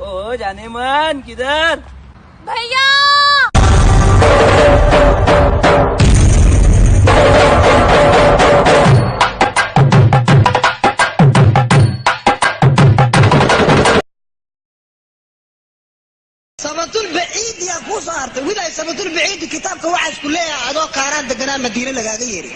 ओ जाने मन किधर? भैया sabatul baciid yaa kuu soo hartay wilaay. Sabatul baciid kitaabka waxaa isku leeyahay adoo kaaraan deganaa Madiine lagaaga yeeri,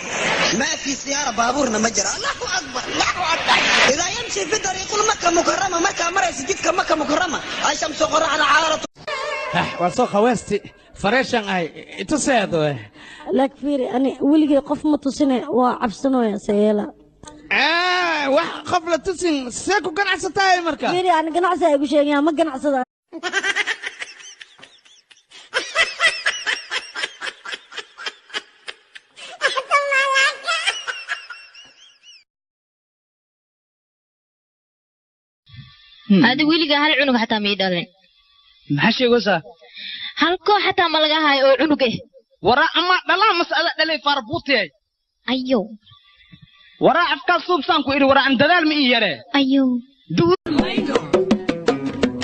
maa fi siyaara, baabuurna ma jira. Allahu akbar, allahu akbar. Idaa yamshi fi dariiqul Maka Mukarama, markaa maraysa jidka Maka Mukarama ay shamsu qoraxda caaratu. Waa soo khaweesti fareeshan ahay ituseedo. Laak fiiri, ani weligay qof ma tusine, waa cabsanooya sayeela. Wax qof la tusin see ku ganacsatahay marka? Fiiri, ani ganacsi ay igu sheegayaan, ma ganacsada. Adi weligaa hal cunug xataa ma ii dhalin. Maxaa sheegaysaa? Hal koox xataa ma laga hayo oo cunug eh. Waraa ama dhalaa mas ada dhalay faarbuutiyay. Ayow. Waraa afkaa suubsaan ku idhi, waraa an dadaal ma ii yaree. Ayow.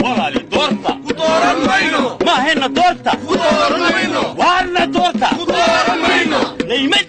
Walaali doorta ku dooran mayno, maahena doorta ku dooran mayno, waarna doorta ku dooran mayno, layma